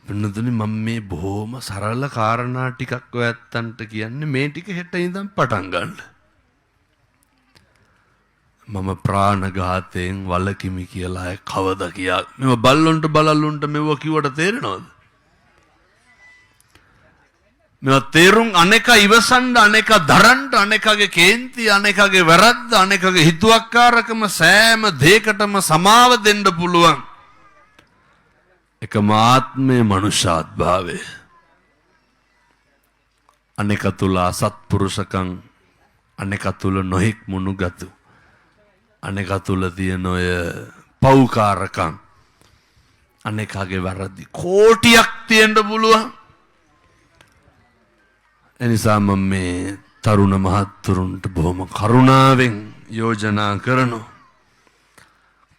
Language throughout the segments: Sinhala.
පින්නතුනි, මම මේ බොහොම සරල කාරණා ටිකක් ඔය ඇත්තන්ට කියන්නේ. මේ ටික හෙට ඉඳන් පටන් ගන්න. මම ප්‍රාණඝාතයෙන් වළකිමි කියලා අය කවද කියා? මෙව බල්ලොන්ට බලල්ලුන්ට මෙව කිව්වට තේරෙනවද? මේවා තේරුම් අනෙක ඉවසන්න, අනෙක දරන්න, අනෙකගේ කේන්ති, අනෙකගේ වැරද්ද, අනෙකගේ හිතුවක්කාරකම, සෑම දෙයකටම සමාව දෙන්න පුළුවන් එකම ආත්මය මනුෂ්‍යාත්භාවය. අනෙක තුල අසත්පුරුෂකම්, අනෙක තුල නොහික්මුණු ගතු, අනෙක තුල තියෙන ඔය පව්කාරකම්, අනෙකාගේ වැරදි කෝටියක් තියෙන්න පුළුවන්. එනිසා මම මේ තරුණ මහත්තුරුන්ට බොහොම කරුණාවෙන් යෝජනා කරනවා.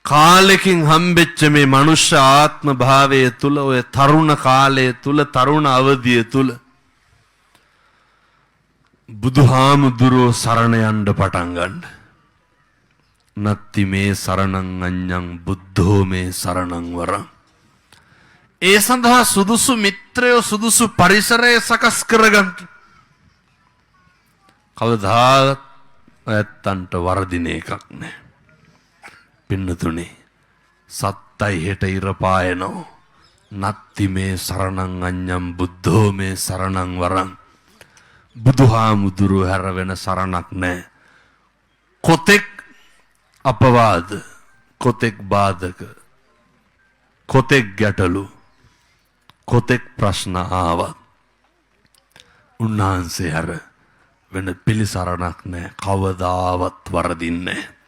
කාලෙකින් හම්බෙච්ච මේ මනුෂ්‍ය ආත්ම භාවය තුල, ඔය තරුණ කාලය තුල, තරුණ අවධිය තුල බුදුහාමුදුරුවෝ සරණ යන්න පටන් ගන්න. නත්ති මේ සරණං අඤ්ඤං බුද්ධෝ මේ සරණං වරං. ඒ සඳහා සුදුසු මිත්‍රයෝ, සුදුසු පරිසරය සකස් කරගන්න. කවදාවත් ඇත්තන්ට වරදින එකක් නෑ. පින්නතුනේ, සත්තයි හෙට ඉර පායනෝ. නත්ති මේ සරණං අඤ්ඤං බුද්ධෝ මේ සරණං වරං. බුදුහාමුදුරුවෝ හැර වෙන සරණක් නෑ. කොතෙක් අපවාද, කොතෙක් බාධක, කොතෙක් ගැටලු, කොතෙක් ප්‍රශ්න ආවත් උන්වහන්සේ හැර වෙන පිළිසරණක් නෑ. කවදාවත් වරදින්නේ නෑ.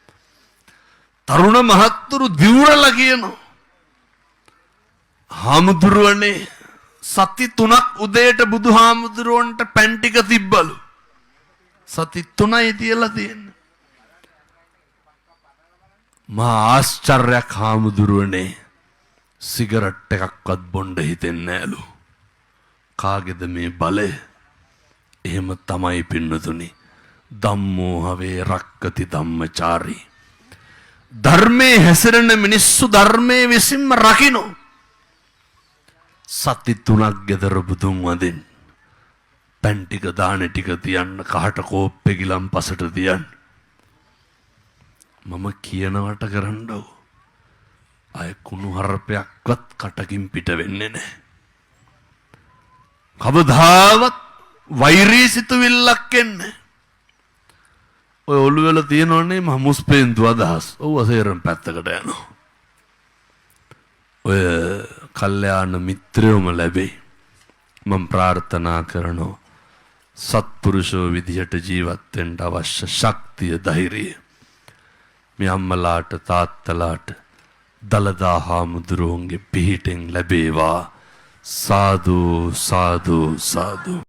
තරුණ මහත්තුරු දිවුරලා කියනවා, හාමුදුරුවනේ, සති 3ක් උදේට බුදුහාමුදුරුවන්ට පැන් ටික තිබ්බලු. සති 3යි තියලා තියෙන්නේ. මහා ආශ්චර්යයක් හාමුදුරුවනේ, සිගරට් එකක්වත් බොණ්ඩ හිතෙන්නේ නෑලු. කාගේද මේ බලය? එහෙම තමයි පින්නතුනි. ධම්මෝ හවේ රක්කති ධම්මචාරී. ධර්මයේ හැසිරෙන මිනිස්සු ධර්මයේ විසින්ම රකින්න. සති 3ක් ගෙදර බුදුන් වදින් පැන් ටික, දාන ටික තියන්න, කහට කෝප්පෙ ගිලන් පසට තියන්න. මම කියනවට කරන්න. අය කුණු හරපයක්වත් කටකින් පිට වෙන්නේ නැහැ. කවදාවත් වෛරී සිතුවිල්ලක් එන්නේ. ඔය ඔළුව වල තියෙනවනේ මහ මුස්පේන්තු අදහස්. ඔව්, සේරම පැත්තකට යනවා. ඔය කල්යාණ මිත්‍රයෝම ලැබෙයි. මම ප්‍රාර්ථනා කරනවා සත්පුරුෂෝ විදිහට ජීවත් වෙන්න අවශ්‍ය ශක්තිය, ධෛර්යය මේ අම්මලාට තාත්තලාට දලදා හාමුදුරුවන්ගේ පිහිටෙන් ලැබේවා. සාදු, සාදු, සාදු.